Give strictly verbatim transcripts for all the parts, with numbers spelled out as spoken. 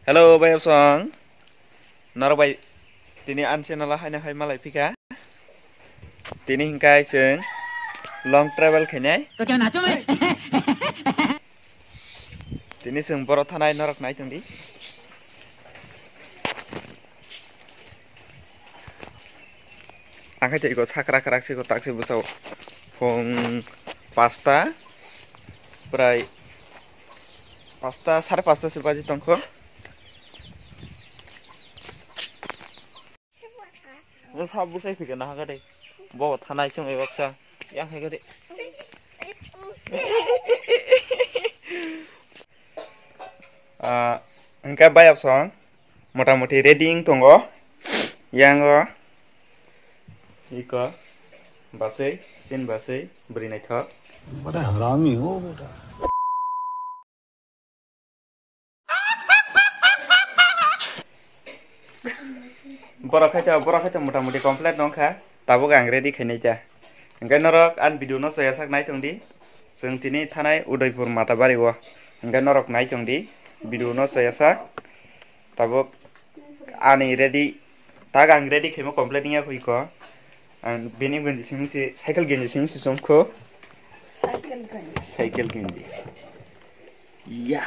Hello, bai Absong. Norok bai tini ani channel o haino hai malai phika. Tini hingkai chwng long travel khainai. Tini chwng borok thanai norok nai tongdi. Ang khe tei iko sakra krak siko taksi bwsao phung pasta prai pasta sare pasta se baji tongkho. Sa bwsai phika na hakade bo thanai chwng bai baksa yang hakade. Ah, hingke bai Absong motamuti ready wng tongo. Yango iko basui, chin basui, bwrwi naithok. Bada harami ho beta. Borok khaito, borok khaito motamuti complete wngkha. Tabuk ang ready khainai ta. Hingke norok ani video no soya sak nai tongdi. Chwng tini thanai Udaipur Matabari o. Hingke norok nai tongdi. Video no soya sak. Tabuk ani ready. Tak ang ready khaimo complete wngya kho iko. Ang bini genji simi se cycle genji simi se chomkho. Cycle genji. Cycle genji. Ya.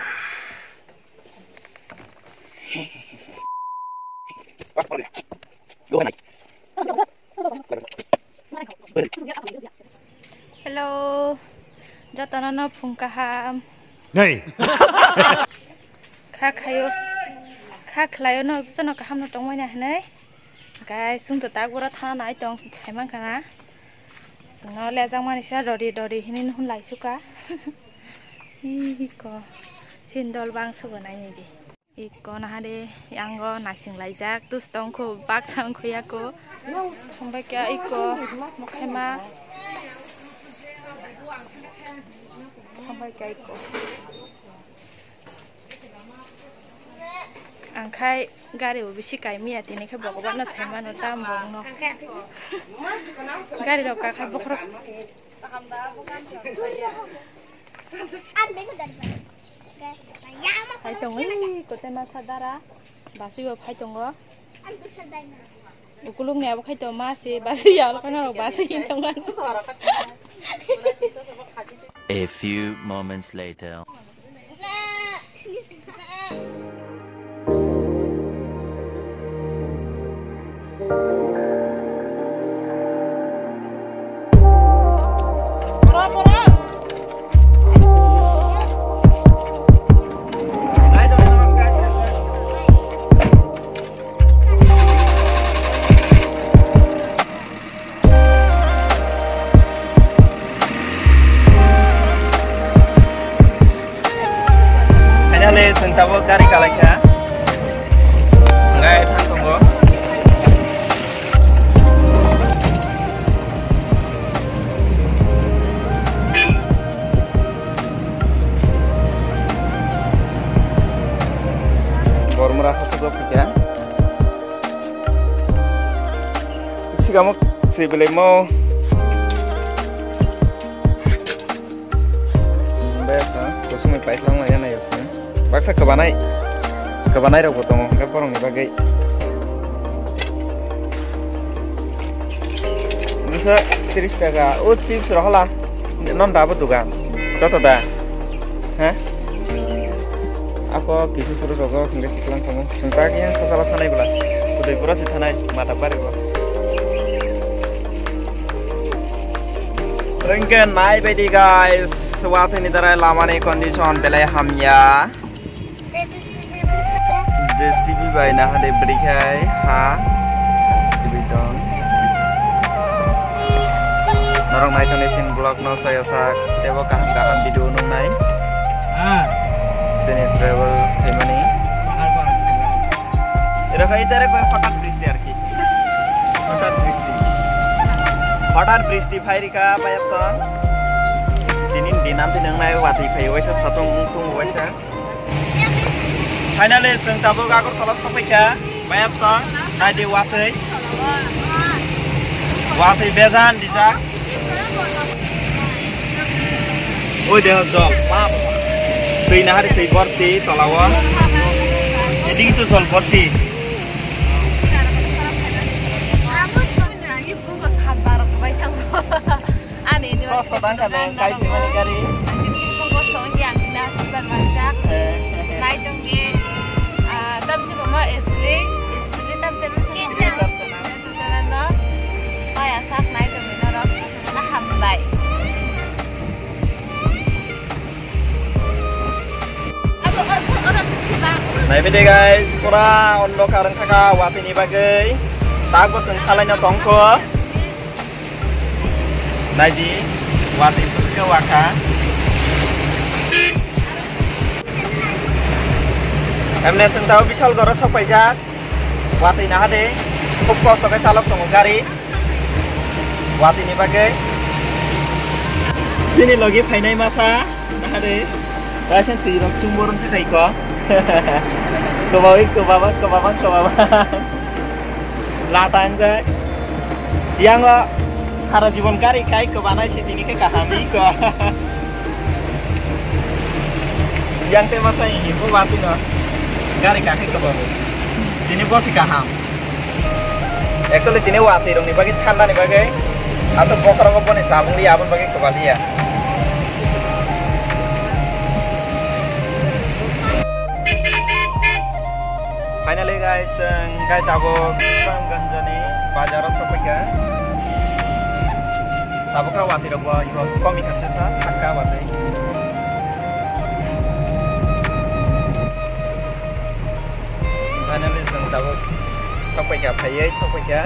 Hello, jotono no phung kaham. Nei. Kha khayo, kha khlayo no jotono kaham no tongmani hinwi. Guys, chwng to tak boro thana nai tong sai mankha na. No lejak mani sa dori dori hinwi nuhun lai suka. Iko, sindol bang sugo nai di. Iko nahade yango naising laijak, tus tongkho, baksa wngkho yako. Thangbai kya iko, mokhaima. Thangbai kya iko. Angkhai gari bo bisi kaimiya, tini khe bokobano saimano tam bongno. Gari rok kakha bokhorok. Phai tongo, ui, kote masa dara, basi bo phai tongo. Ukuluk ni abo khai to masi, basi ya, alo kana rok basi hin tongo. A few moments later. Finally, chwng tabuk gari kalaikha. Hwnkhai thang tongo. Bormura hasteo phaikha. Sigamok se belai mo. Be ha, kusungni paithang maya na yasne. Baksa kabanai, kabanai rok bo tongo, hingke borokni bagwi. Bisa tris taka, o chips rok hala, non dabo dogan, joto da, ha? Ako kisu suru rogo hingke siklang tongo. Chwng tak yang sasala thanai bwla. Udaipura se thanai, Matabari bo. Rengke nai baidi guys, wathini darai lamani condition belai hamya. J C B bai nahade brikhai ha. Tibidon. Norok naithani sin vlog no soya sak, tebo kaham kaham video nungnai. Ah. Sini travel khaimani. Bahar bahar. Ero khai tare koi hotat bristi ar ki. Hotat bristi. Hotat bristi phai rika bayap song. Tinin dinam dinang nai watwi phai waisa satong ungtung waisa. Finally, chwng tabuk Agartala sokphaikha. Bayap song, naidi watwi. Watwi bejan dijak. Oi deho jol, ma. Twi nahari twi borti tolao. Digi to jol borti. Ani ini kosto tangka le, kai twi mani gari. Kosto wngkhe ang kina sibar manjak. Eh, eh, eh. Nai tongdi, ah, tamsi komo S B, S B tamsi no. Maya sak nai tongdi norok. Hambai. Naibide guys, pura ondokar wngkha watwi ni bagwi. Tak bo chwng khalai no tongkho. Naidi, watwi bwswk khe wakha. Emne chwng tao Bishalgarh o sok paijak. Watwi naha de, khub kosto khe chalok tongo gari. Watwi ni bagwi. Chini logi phainai masa, naha de. Kaisa twi rok chumbo rwng khe kai ko. Kwbawi, kwbaba, kwbaba, kwbaba. Lata wngjak. Yango sara jibon gari kai kwbanai si tini khe kaham wi ko. Yang te masa hi bo watwi no gari kakhe kwbabo. Tini bo si kaham. Actually tini watwi rokni bagwi thanda ni bagwi aswk bokhorogo boni chamung liya aboni bagwi kwbaliya. Finally guys, chwng gai tabuk Suramganjani bazaro sokphaikha. Tabuk kha watwi rok bo ibo komi kha tesa thakka watwi. Finally chwng tabuk sokphaikha, phaiwi sokphaikha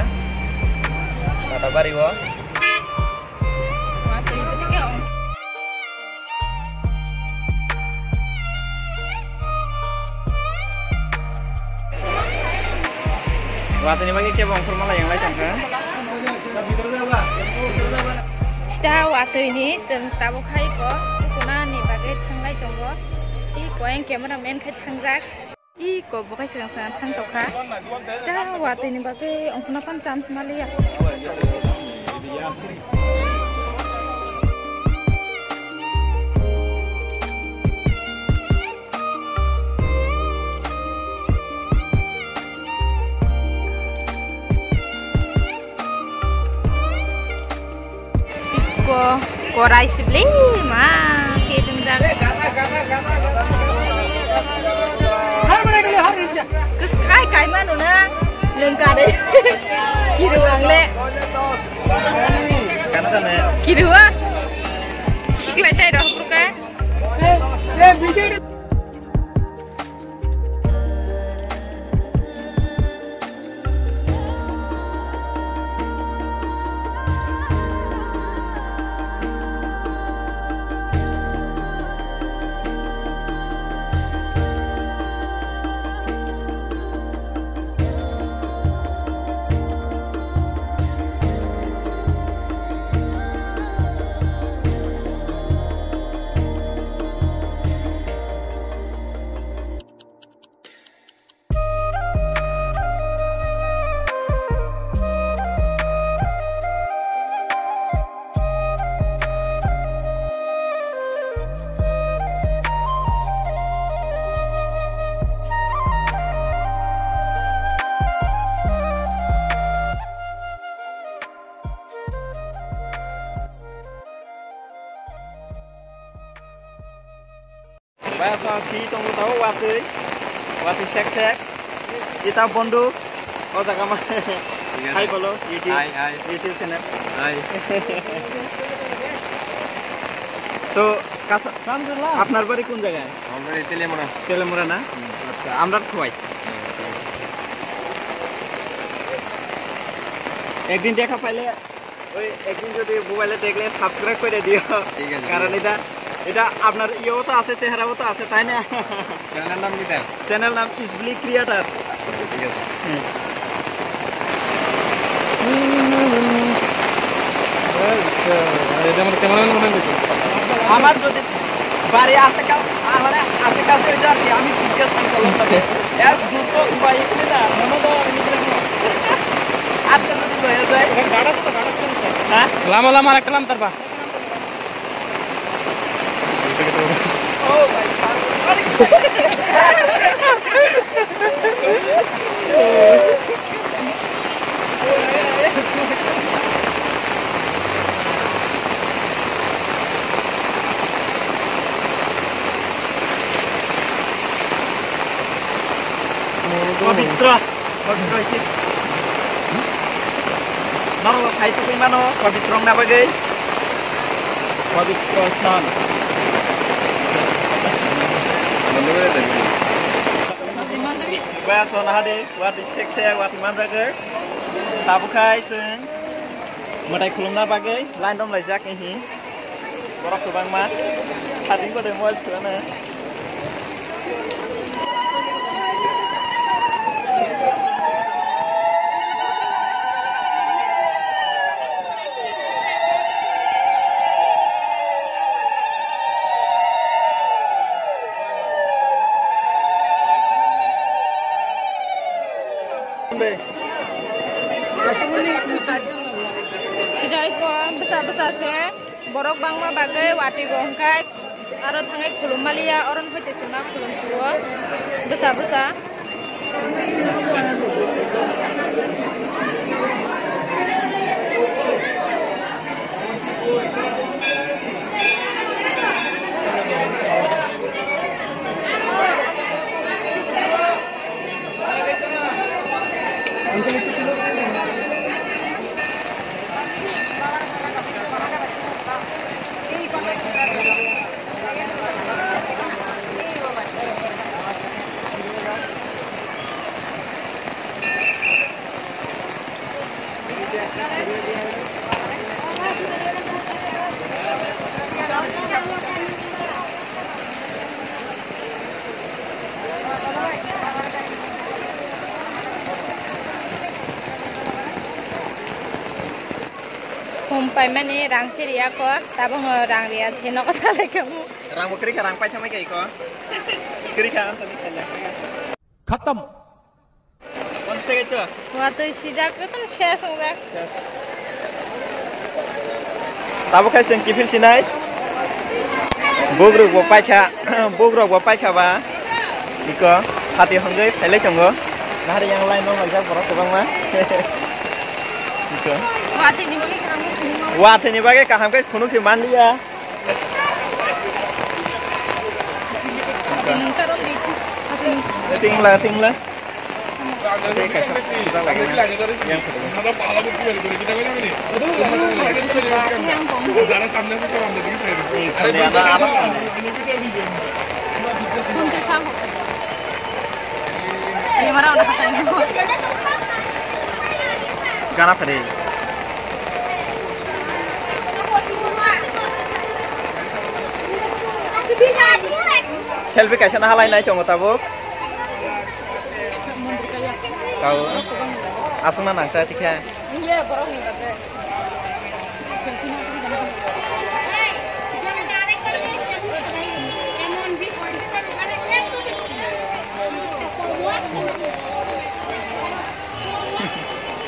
Matabari o. Watwi ni bagwi kebo ongkhorma lai yang lai tongkha. Sita watwi ni chwng tabuk hai ko tukuna ni bagwi thanglai tongo. I koyang camera man khai thangjak. I kok bo kaisa kaisa thang tokha. Da watwi ni bagwi ongkhorna phano chance maliya. Ko, korai sibli ma ke dungjak. Kus kai kai manu na lengka de. Kiru ang le. Kiru ah. Kiklai tai roh purka. Bai asa si tongo tao watwi, watwi sek sek. Ita bondu, o jaga ma. Hai bolo, YouTube, hai, hai. YouTube channel. Hai. To kasa, আপনার বাড়ি কোন জায়গায়? আমার বাড়ি তেলিয়ামুড়া। তেলিয়ামুড়া না? হুম। আচ্ছা, আমরা খোয়াই। হুম, ঠিক আছে। একদিন দেখা পাইলে ওই একদিন যদি মোবাইলে দেখলে সাবস্ক্রাইব করে দিও। ঠিক আছে, কারণ ঠিক আছে। এটা, এটা আপনার ইয়েও তো আছে, চেহারাও তো আছে, তাই না? চ্যানেলের নাম কিতা? চ্যানেল নাম ইসবলি ক্রিয়েটার। আচ্ছা, ঠিক আছে। হ্যাঁ। আচ্ছা, এটা আমার ক্যামেরাম্যান মনে হয়। আমার যদি বাড়ি আশেকা-, আ, মানে আশেপাশে হইতো আর কি, আমি জিজ্ঞেস করলাম তাকে। এর দূর তো বা এখানে না, মনে তো আর এখানে না। আজকে যদি হয়ে যায়। এখানে গাড়া তো, গাড়া তো। হ্যাঁ? লামা, লামা, আর একটা লাম তারপা। Oh my God. Pabitra. Pabitra isi. Norok phai tugwi mano, pabitra wngna bagwi. Pabitra snan. Baya sona hadi, wati sekse, wati manjagwi. Tabukhai chwng mwtai khulumna bagwi line romlaijak hihi. Borok kwbangma. Hading kodeng mobile sugana. Jai ko bwsa bwsa se. Borok bangma bagwi watwi bo hwnkhe aro thangwi khulum maliya, oro phai tongma khulum suo bwsa bwsa. Hum paimani rang siriya ko, tabuk no rang riya se nogo salai kamu. Rang bo kwrwi kha, rang paithamai kai ko. Kwrwi kha, ang thani khaina. Khatam. Watwi sijak, ekdom ses wngjak. Tabuk khai chwng kiphil sinai. Bugrok bo paikha, bugrok bo paikha ba. Iko, hati hongwi phailai tongo. Nahari yang line rok laijak borok kwbangma. Iko. Watwi ni bagwi kaham khe phunuk se manliya. Tingla, tingla. Gana phade. Selfie kaisa na halai nai tongo tabuk. Kau aswk na nang ta tikha.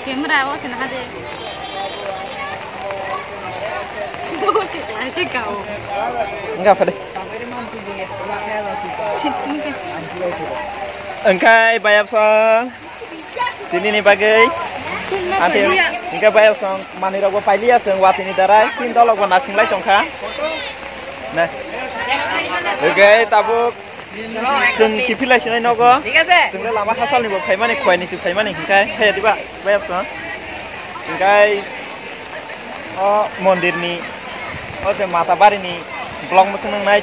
Camera o sini haje. Enggak apa deh. Engkai bayap song. Tini ni bagwi. Ante engkai bayap song. Mani rok bo pailiya song watini darai. Tin dolok bo nasing lai tongkha. Nah. Engkai tabuk. Chwng kiphilai sinai nogo. Thik ase. Chwng le lama hasalni bo phaimani, khoini si phaimani hwnkhe, khaya diba, bayap song. Hwnkhe, o mondirni, o je Mata barini vlog mwswk nwngnai,